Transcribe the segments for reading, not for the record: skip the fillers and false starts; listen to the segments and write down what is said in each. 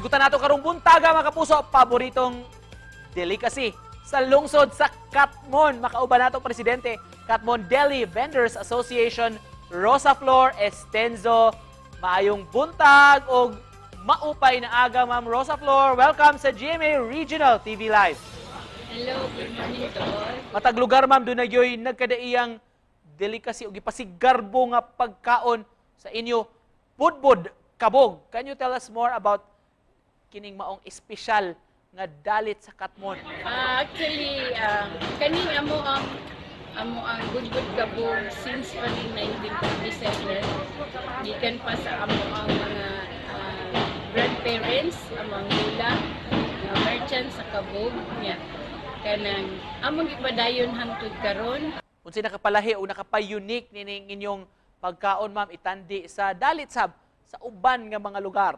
Hisgutan nato karong buntaga, mga kapuso, paboritong delicacy sa lungsod sa Catmon. Makauban nato presidente, Catmon Deli Vendors Association, Rosa Flor Estenzo. Maayong buntag og maupay na aga, Ma'am Rosa Flor. Welcome sa GMA Regional TV Live. Hello, good morning to all. Matag lugar, ma'am, duna gyoy nagkadaiyang delicacy o gipasigarbo nga pagkaon sa inyo, budbud kabog. Can you tell us more about kining maong espesyal nga dalit sa Catmon? Actually, kaning amo ang Budbud Kabog since pa ning 1957, gikan pa sa amo ang mga grandparents, among lola nga merchant sa kabog niya, kanang among gipadayon hangtod karon. Unsay nakapalahi o nakapa-unique nining inyong pagkaon, ma'am, itandi sa dalit sab sa uban nga mga lugar?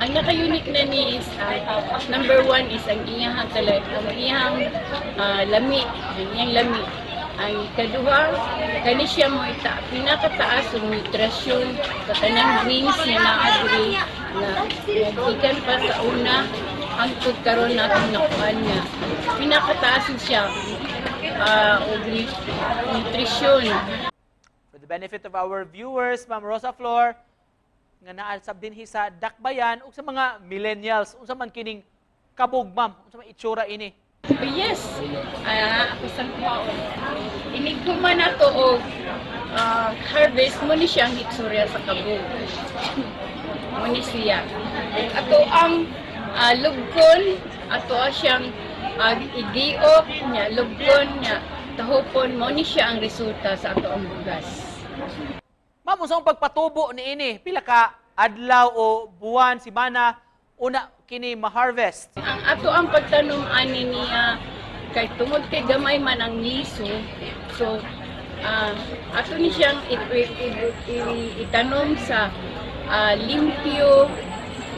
Ang naka-unique na ni is number one is ang iyahang ang iyang lami, ang iyang lami. Ang ikaduha, kani siya mo ita, pinakataas ang nutrisyon sa tanang greens nga naa diri na gikan pa sa una hangtod karon natong nakuan nga pinakataas siya og nutrisyon. For the benefit of our viewers, Ma'am Rosa Flor, nga naa sab dinhi sa Dakbayan ug sa mga millennials, unsa man kining kabog, ma'am? Unsa man itsura ini? Oh, yes, ako sang kuhaon. Inig man nato og harvest mo ni siya ang hitsurya sa kabog. Mo ni siya. Ato ang lugkon, ato siyang igiok niya, lugkon niya, tahupon mo ni siya ang resulta sa ato ang bugas. Ma'am, unsa ang pagpatubo niini? Pila ka adlaw o buwan, semana una kini ma-harvest? Ang ato ang pagtanom ani niya kay tungod kay gamay man ang liso, so ato ni siyang itanom sa limpyo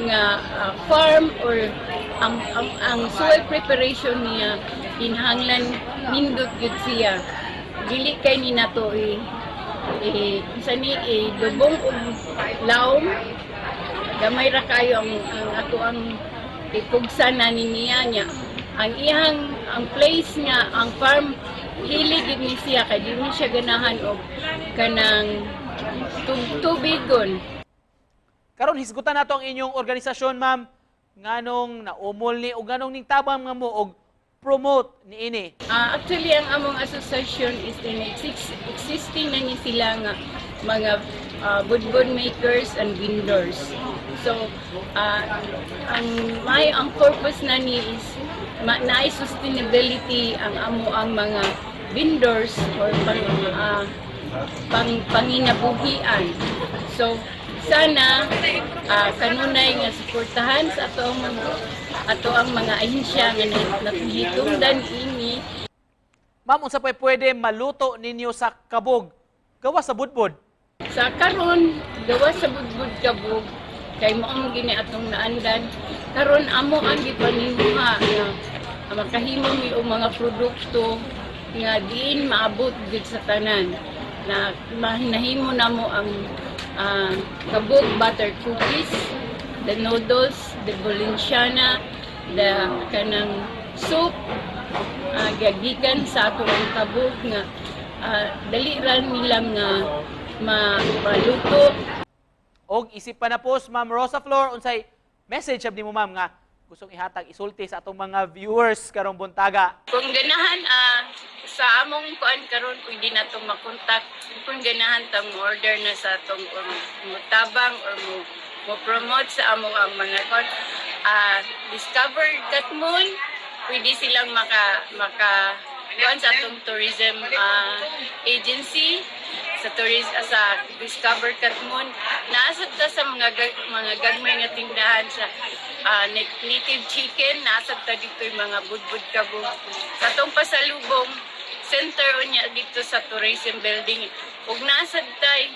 nga farm or ang soil preparation niya kinahanglan nindot gyud siya, dili kay ni nato i sa ni idubong og lawom. Gamay ra kayo ang ato ang ipugsan na ni niya niya. Ang iyang ang place niya, ang farm, hili gid ni siya kay di ni siya ganahan og kanang tubigon. Karon hisgutan nato ang inyong organisasyon, ma'am, nganong naumol ni o nganong ning tabang nga mo og promote niini? Actually, ang among association is in existing na ni sila nga mga budbud makers and vendors. So, ang may ang purpose na ni is naay sustainability ang amo ang mga vendors or pang panginabuhian. So, sana kanunay nga suportahan sa ato ang mga ahensya nga nahitumdan ini. Ma'am, unsa pa pwede maluto ninyo sa kabog gawa sa budbud? Sa karon, gawa sa budbud kabog, kay mao ang gini atong naandan karon, amo ang gipanimuha nga makahimo mi og mga produkto nga diin maabot gid sa tanan na nahimo namo ang kabog butter cookies, the noodles, the valenciana, the kanang soup, gagikan sa ato ang kabog nga dali ra nilang nga maluto. Og isip pa na po, Ma'am Rosa Flor, unsay message sab nimo, ma'am, nga gustong ihatag, isulti sa atong mga viewers karong buntaga? Kung ganahan sa among kuan karon, pwede na itong makontak. Kung ganahan ta mo order na sa atong or mo tabang or mo promote sa among ang mga kuan, Discover Catmon, pwede silang maka kuan sa atong tourism agency sa tourism, sa Discover Catmon. Naasad ta sa mga gagmay nga tindahan sa native chicken, naasad ta dito yung mga budbud kabog sa atong pasalubong center unya dito sa tourism building, ug naasad tay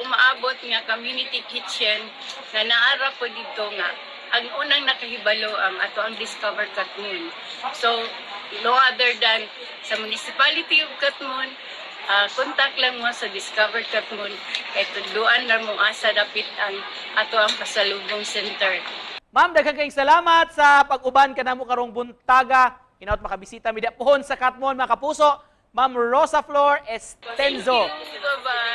umaabot nga community kitchen na naara po dito nga ang unang nakahibalo ang ato ang Discover Catmon. So no other than sa Municipality of Catmon, contact lang mo sa Discover Catmon kay tudluan ra mo asa dapit ang ato ang pasalubong center. Ma'am, daghang kayong salamat sa pag-uban kanamo karong buntaga. Hinaot makabisita mi diha pohon sa Katmon, mga kapuso. Ma'am Rosa Flor Thank Estenzo. you. Bye-bye.